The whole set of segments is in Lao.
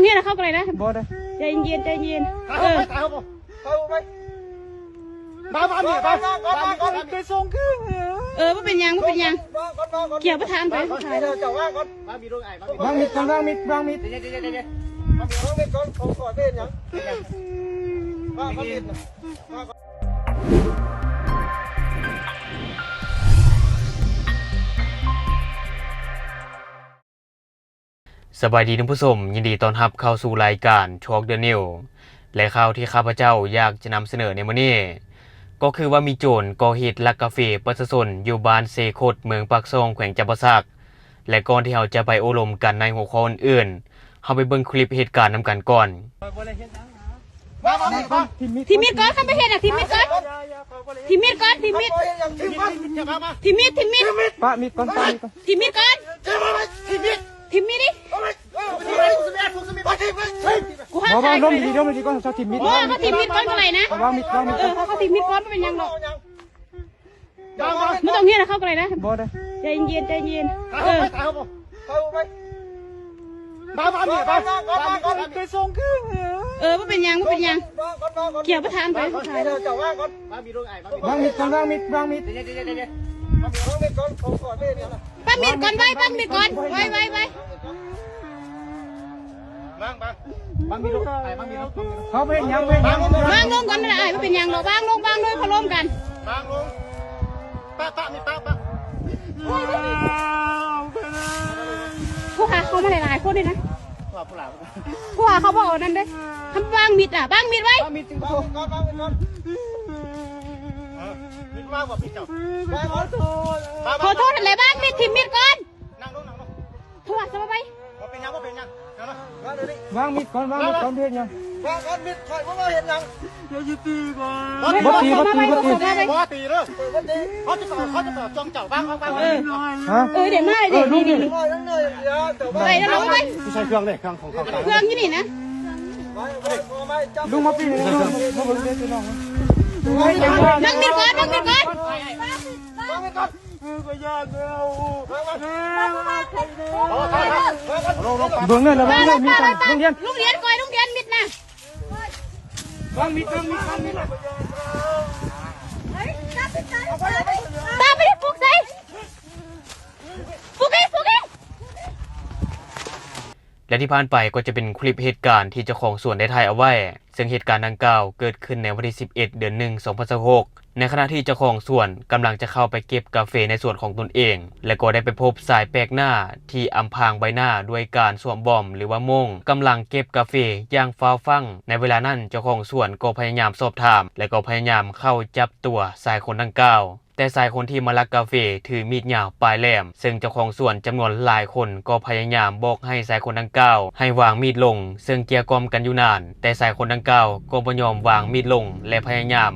ເຮີ້ຍ ເຂົ້າໄປເລີຍນະ. ບໍ່ໄດ້. ໃຈເຢັນໆ ໃຈເຢັນ. ເອີ ໄປ ໄປ ໄປ ໄປ. ມາ ມາ ມາ ມາ ໄປສົ່ງຄື. ເອີ ບໍ່ເປັນຫຍັງ ບໍ່ເປັນຫຍັງ. ກ່ຽວປະທານໄປ. ເຈົ້າວາງກ່ອນ. ວາງມີດກ່ອນ ວາງມີດ ວາງມີດ. ເຢັນໆ ເຢັນໆ ວາງມີດກ່ອນ. ເຂົາຂໍເປັນຫຍັງ? ວາງມີດ. ສະບາຍດີທ່ານຜູ້ຊົມ, ຍິນດີຕ້ອນຮັບເຂົ້າສູ່ລາຍການ Talk the News ແລະ ຂ່າວທີ່ຂ້າພະເຈົ້າຢາກຈະນຳສະເໜີໃນມື້ນີ້ ກໍຄືວ່າມີໂຈນກໍ່ເຫດລັກກາເຟປະຊາຊົນຢູ່ບ້ານເຊຄົດ ເມືອງປາກຊ່ອງ ແຂວງຈຳປາສັກ ແລະ ກ່ອນທີ່ເຮົາຈະໄປໂອ້ລົມກັນໃນຫົວຂໍ້ອື່ນໆ, ເຮົາໄປເບິ່ງຄລິບເຫດການນຳກັນກ່ອນ. ຖິ້ມມີດກ່ອນ ຄັນບໍ່ເຮັດນະ ຖິ້ມມີດກ່ອນ. ຖິ້ມມີດກ່ອນ ຖິ້ມມີດ. ຖິ້ມມີດ ຖິ້ມມີດ. ປະມີດກ່ອນ ປະມີດກ່ອນ. ຖິ້ມມີດກ່ອນ. ຖິ້ມມີດ ຖິ້ມມີດ. ກູຫາ ບໍ່ ບໍ່ ລົມດີໆ ລົມດີໆກ່ອນ. ເຈົ້າຖິ້ມມີດ ບໍ່ ເຂົາຖິ້ມມີດກ່ອນກໍໄດ້ນະ. ວາງມີດ ວາງມີດ. ເອີ ເຂົາຖິ້ມມີດກ່ອນ ບໍ່ເປັນຫຍັງດອກ. ບໍ່ຕ້ອງເຮັດໃຫ້ເຂົາກໍໄດ້ນະ. ບໍ່ໄດ້. ໃຈເຢັນໆ ໃຈເຢັນ. ເອີ ມາ ມາ ມາ ໄປສົ່ງຄື. ເອີ ບໍ່ເປັນຫຍັງ ບໍ່ເປັນຫຍັງ. ກ່ຽວປະທານໄປ. ເຈົ້າວາງກ່ອນ. ວາງມີດກ່ອນ ວາງມີດ ວາງມີດ. ເຈົ້າເຢັນໆ ເຢັນໆ. ວາງມີດກ່ອນ ວາງມີດກ່ອນ. ໄວ ໄວ ໄວ. ວາງ ວາງ ວາງມີດລົງ ໄອ້ ວາງມີດລົງ ວາງມີດລົງ. ເຂົາບໍ່ເຮັດຫຍັງ ບໍ່ເຮັດຫຍັງ. ວາງລົງກ່ອນກໍໄດ້ ບໍ່ເປັນຫຍັງດອກ. ວາງລົງ ວາງລົງ ເຂົາລົມກັນ. ວາງລົງ. ປະ ປະ ມີດ ປະ ປະ. ຜູ້ຫາເຂົ້າມາຫຼາຍໆຄົນເດ້ນະ. ຜູ້ຫາ ຜູ້ຫາ ຜູ້ຫາເຂົາບໍ່ເອົານັ້ນເດ້. ຄັນວາງມີດນະ ວາງມີດໄວ້. ວາງມີດກ່ອນ ວາງມີດກ່ອນ. ເອີ ມີດວາງບໍ່ ມີດເຈົ້າ. ຂໍໂທດ ຂໍໂທດຫັ້ນແຫຼະ. ວາງມີດ ຖິ້ມມີດກ່ອນ. ນັ່ງລົງ ນັ່ງລົງ. ໂທລະສັບໄປ. ບໍ່ເປັນຫຍັງ ບໍ່ເປັນຫຍັງ. ນັ່ງລົງ ວາງມີດກ່ອນ ວາງມີດກ່ອນ. ເຮັດຫຍັງ? ວາງກ່ອນ ມີດຂ້ອຍບໍ່ເຮັດຫຍັງ. ເຈົ້າຊິຕີຂ້ອຍ. ບໍ່ຕີ ບໍ່ຕີ ບໍ່ຕີ ບໍ່ຕີເດີ. ເຂົາຈະເອົາ ເຂົາຈະເອົາຈ້ອງເຈົ້າ. ວາງ ວາງ ວາງ. ເອີ ຮະ? ເອີ ເດ້ ມາເດ້ ເອີ ລຸງ ນີ້ ນີ້ ນີ້ ໄປ ລົງໄປ. ໃສ່ເຄື່ອງເດ້ ເຄື່ອງຂອງເຂົາ. ເຄື່ອງຢູ່ນີ້ນະ. ລຸງມາປີນີ້ ລຸງ ມາເບິ່ງເດ້ພີ່ນ້ອງ. ວາງມີດກ່ອນ ວາງມີດກ່ອນ. ວາງມີດກ່ອນ. ເອີ ຂ້ອຍຢ້ານແລ້ວ. ເບິ່ງເດີ ລະວັງເດີ ມີດກັນ. ລຸງຫຼຽນ ລຸງຫຼຽນ ກ່ອຍລຸງຫຼຽນ ມີດນະ. ວາງມີດ ວາງມີດ ວາງມີດ. ຕາມໄປພຸກໃສ່ ພຸກອີກ ພຸກອີກ. ແລະ ທີ່ຜ່ານໄປກໍຈະເປັນຄລິບເຫດການທີ່ເຈົ້າຂອງສວນໄດ້ຖ່າຍເອົາໄວ້, ເຊິ່ງເຫດການດັ່ງກ່າວເກີດຂຶ້ນໃນວັນທີສິບເອັດ ເດືອນໜຶ່ງ ສອງພັນຊາວຫົກ ໃນຂະນະທີ່ເຈົ້າຂອງສວນກຳລັງຈະເຂົ້າໄປເກັບກາເຟໃນສວນຂອງຕົນເອງ ແລະ ກໍໄດ້ໄປພົບຊາຍແປກໜ້າທີ່ອຳພາງໃບໜ້າດ້ວຍການສວມບອມ ຫຼືວ່າໂມ່ງ ກຳລັງເກັບກາເຟຢ່າງຟ້າວຟັ່ງ. ໃນເວລານັ້ນເຈົ້າຂອງສວນກໍພະຍາຍາມສອບຖາມ ແລະ ກໍພະຍາຍາມເຂົ້າຈັບຕົວຊາຍຄົນດັ່ງກ່າວ. ແຕ່ຊາຍຄົນທີ່ມາລັກກາເຟຖືມີດຍາວປາຍແຫຼມ, ເຊິ່ງເຈົ້າຂອງສວນຈຳນວນຫຼາຍຄົນກໍພະຍາຍາມບອກໃຫ້ຊາຍຄົນດັ່ງກ່າວໃຫ້ວາງມີດລົງ, ເຊິ່ງເກຍກ່ອມກັນຢູ່ນານ, ແຕ່ຊາຍຄົນດັ່ງກ່າວກໍບໍ່ຍອມວາງມີດລົງ ແລະ ພະຍາຍາມ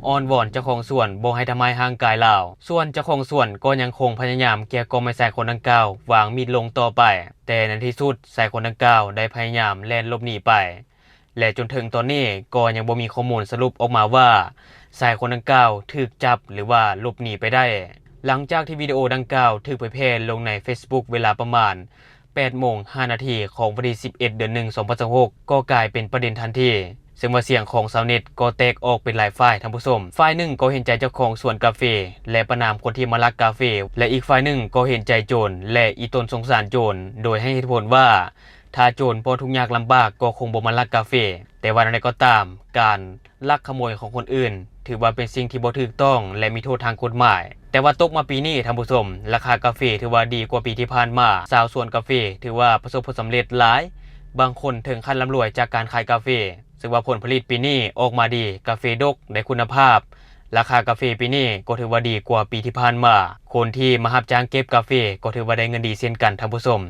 ອ້ອນວອນເຈົ້າຂອງສວນບໍ່ໃຫ້ທຳຮ້າຍຮ່າງກາຍລາວ. ສ່ວນເຈົ້າຂອງສວນກໍຍັງຄົງພະຍາຍາມເກຍກ່ອມໃຫ້ຊາຍຄົນດັ່ງກ່າວວາງມີດລົງຕໍ່ໄປ, ແຕ່ໃນທີ່ສຸດຊາຍຄົນດັ່ງກ່າວໄດ້ພະຍາຍາມແລ່ນຫຼົບໜີໄປ. ແລະ ຈົນເຖິງຕອນນີ້ກໍຍັງບໍ່ມີຂໍ້ມູນສະຫຼຸບອອກມາວ່າ ຊາຍຄົນດັ່ງກ່າວຖືກຈັບ ຫຼືວ່າຫຼົບໜີໄປໄດ້. ຫຼັງຈາກທີ່ວິດີໂອດັ່ງກ່າວຖືກເຜີຍແຜ່ລົງໃນເຟສບຸກເວລາປະມານແປດໂມງຫ້ານາທີຂອງວັນທີສິບເອັດ ເດືອນໜຶ່ງ ສອງພັນຊາວຫົກ ກໍກາຍເປັນປະເດັນທັນທີ, ເຊິ່ງວ່າສຽງຂອງຊາວເນັດກໍແຕກອອກເປັນຫຼາຍຝ່າຍ, ທ່ານຜູ້ຊົມ. ຝ່າຍໜຶ່ງກໍເຫັນໃຈເຈົ້າຂອງສວນກາເຟ ແລະ ປະນາມຄົນທີ່ມາລັກກາເຟ, ແລະ ອີກຝ່າຍໜຶ່ງກໍເຫັນໃຈໂຈນ ແລະ ອີ່ຕົນສົງສານໂຈນ, ໂດຍໃຫ້ເຫດຜົນວ່າ ຖ້າໂຈນບໍ່ທຸກຍາກລຳບາກກໍຄົງບໍ່ມາລັກກາເຟ. ແຕ່ວ່າແນວໃດກໍຕາມ, ການລັກຂະໂມຍຂອງຄົນອື່ນ ຖືວ່າເປັນສິ່ງທີ່ບໍ່ຖືກຕ້ອງ ແລະ ມີໂທດທາງກົດໝາຍ. ແຕ່ວ່າຕົກມາປີນີ້, ທ່ານຜູ້ຊົມ, ລາຄາກາເຟຖືວ່າດີກວ່າປີທີ່ຜ່ານມາ. ຊາວສວນກາເຟຖືວ່າປະສົບຜົນສຳເລັດຫຼາຍ, ບາງຄົນເຖິງຂັ້ນລ່ຳລວຍຈາກການຂາຍກາເຟ. ເຊິ່ງວ່າຜົນຜະລິດປີນີ້ອອກມາດີ, ກາເຟດົກ, ໄດ້ຄຸນນະພາບ. ລາຄາກາເຟປີນີ້ກໍຖືວ່າດີກວ່າປີທີ່ຜ່ານມາ. ຄົນທີ່ມາຮັບຈ້າງເກັບກາເຟກໍຖືວ່າໄດ້ເງິນດີເຊັ່ນກັນ, ທ່ານຜູ້ຊົມ,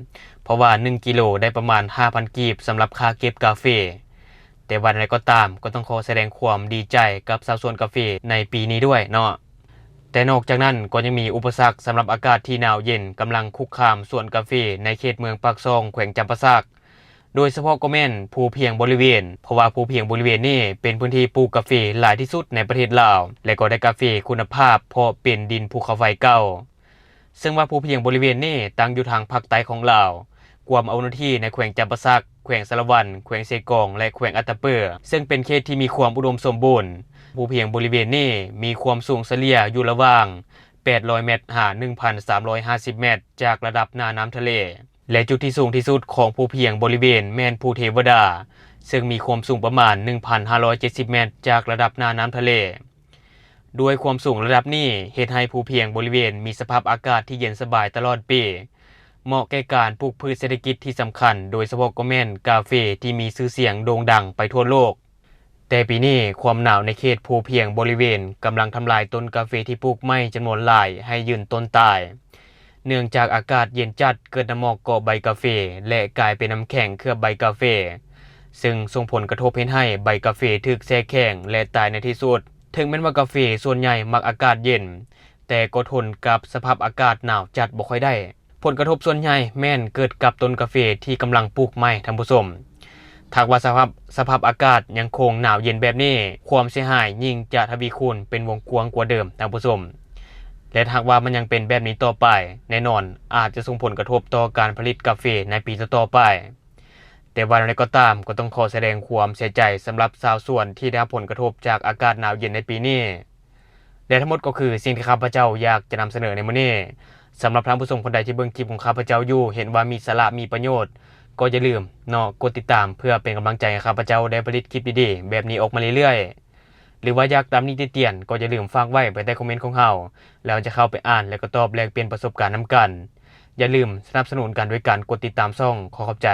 ເພາະວ່າໜຶ່ງກິໂລໄດ້ປະມານຫ້າພັນກີບສຳລັບຄ່າເກັບກາເຟ. ແຕ່ວ່າແນວໃດກໍຕາມ, ກໍຕ້ອງຂໍສະແດງຄວາມດີໃຈກັບຊາວສວນກາເຟໃນປີນີ້ດ້ວຍເນາະ. ແຕ່ນອກຈາກນັ້ນກໍຍັງມີອຸປະສັກສຳລັບອາກາດທີ່ໜາວເຢັນກຳລັງຄຸກຄາມສວນກາເຟໃນເຂດເມືອງປາກຊ່ອງ ແຂວງຈຳປາສັກ. ໂດຍສະເພາະກໍແມ່ນພູພຽງບໍລິເວນ, ເພາະວ່າພູພຽງບໍລິເວນນີ້ເປັນພື້ນທີ່ປູກກາເຟຫຼາຍທີ່ສຸດໃນປະເທດລາວ ແລະ ກໍໄດ້ກາເຟຄຸນນະພາບ ເພາະເປັນດິນພູເຂົາໄຟເກົ່າ. ເຊິ່ງວ່າພູພຽງບໍລິເວນນີ້ຕັ້ງຢູ່ທາງພາກໃຕ້ຂອງລາວ, ກວມເອົາເນື້ອທີ່ໃນແຂວງຈຳປາສັກ, ແຂວງສາລະວັນ, ແຂວງເຊກອງ ແລະ ແຂວງອັດຕະປື, ເຊິ່ງເປັນເຂດທີ່ມີຄວາມອຸດົມສົມບູນ. ພູພຽງບໍລິເວນນີ້ມີຄວາມສູງສະເລ່ຍຢູ່ລະຫວ່າງແປດຮ້ອຍແມັດຫາໜຶ່ງພັນສາມຮ້ອຍຫ້າສິບແມັດຈາກລະດັບໜ້ານ້ຳທະເລ. ແລະ ຈຸດທີ່ສູງທີ່ສຸດຂອງພູພຽງບໍລິເວນແມ່ນພູເທວະດາ, ເຊິ່ງມີຄວາມສູງປະມານໜຶ່ງພັນຫ້າຮ້ອຍເຈັດສິບແມັດຈາກລະດັບໜ້ານ້ຳທະເລ. ດ້ວຍຄວາມສູງລະດັບນີ້ ເຮັດໃຫ້ພູພຽງບໍລິເວນມີສະພາບອາກາດທີ່ເຢັນສະບາຍຕະຫຼອດປີ, ເໝາະແກ່ການປູກພືດເສດຖະກິດທີ່ສຳຄັນ, ໂດຍສະເພາະກໍແມ່ນກາເຟທີ່ມີຊື່ສຽງໂດ່ງດັງໄປທົ່ວໂລກ. ແຕ່ປີນີ້ຄວາມໜາວໃນເຂດພູພຽງບໍລິເວນກຳລັງທຳລາຍຕົ້ນກາເຟທີ່ປູກໃໝ່ຈຳນວນຫຼາຍໃຫ້ຢືນຕົ້ນຕາຍ. ເນື່ອງຈາກອາກາດເຢັນຈັດ ເກີດນ້ຳໝອກເກາະໃບກາເຟ ແລະ ກາຍເປັນນ້ຳແຂງເຄືອບໃບກາເຟ, ເຊິ່ງສົ່ງຜົນກະທົບເຮັດໃຫ້ໃບກາເຟຖືກແຊ່ແຂງ ແລະ ຕາຍໃນທີ່ສຸດ. ເຖິງແມ່ນວ່າກາເຟສ່ວນໃຫຍ່ມັກອາກາດເຢັນ, ແຕ່ກໍທົນກັບສະພາບອາກາດໜາວຈັດບໍ່ຄ່ອຍໄດ້. ຜົນກະທົບສ່ວນໃຫຍ່ແມ່ນເກີດກັບຕົ້ນກາເຟທີ່ກຳລັງປູກໃໝ່, ທ່ານຜູ້ຊົມ. ຖ້າຫາກວ່າສະພາບ, ສະພາບອາກາດຍັງຄົງໜາວເຢັນແບບນີ້, ຄວາມເສຍຫາຍຍິ່ງຈະທະວີຄູນເປັນວົງກວ້າງກວ່າເດີມ, ທ່ານຜູ້ຊົມ. ແລະ ຖ້າຫາກວ່າມັນຍັງເປັນແບບນີ້ຕໍ່ໄປ, ແນ່ນອນອາດຈະສົ່ງຜົນກະທົບຕໍ່ການຜະລິດກາເຟໃນປີຕໍ່ໆໄປ. ແຕ່ວ່າແນວໃດກໍຕາມ, ກໍຕ້ອງຂໍສະແດງຄວາມເສຍໃຈສຳລັບຊາວສວນທີ່ໄດ້ຮັບຜົນກະທົບຈາກອາກາດໜາວເຢັນໃນປີນີ້. ແລະ ທັງໝົດກໍຄືສິ່ງທີ່ຂ້າພະເຈົ້າຢາກຈະນຳສະເໜີໃນມື້ນີ້. ສຳລັບທ່ານຜູ້ຊົມຄົນໃດທີ່ເບິ່ງຄລິບຂອງຂ້າພະເຈົ້າຢູ່, ເຫັນວ່າມີສາລະ, ມີປະໂຫຍດ, ກໍຢ່າລືມເນາະ, ກົດຕິດຕາມເພື່ອເປັນກຳລັງໃຈໃຫ້ຂ້າພະເຈົ້າໄດ້ຜະລິດຄລິບດີໆແບບນີ້ອອກມາເລື້ອຍໆ. ຫຼືວ່າຢາກຕຳໜິຕິຕຽນ, ກໍຢ່າລືມຝາກໄວ້ພາຍໃຕ້ຄອມເມັນຂອງເຮົາ, ແລ້ວເຮົາຈະເຂົ້າໄປອ່ານ ແລະ ກໍຕອບແລກປ່ຽນປະສົບການນຳກັນ. ຢ່າລືມສະໜັບສະໜູນກັນໂດຍການກົດຕິດຕາມຊ່ອງ. ຂໍຂອບໃຈ.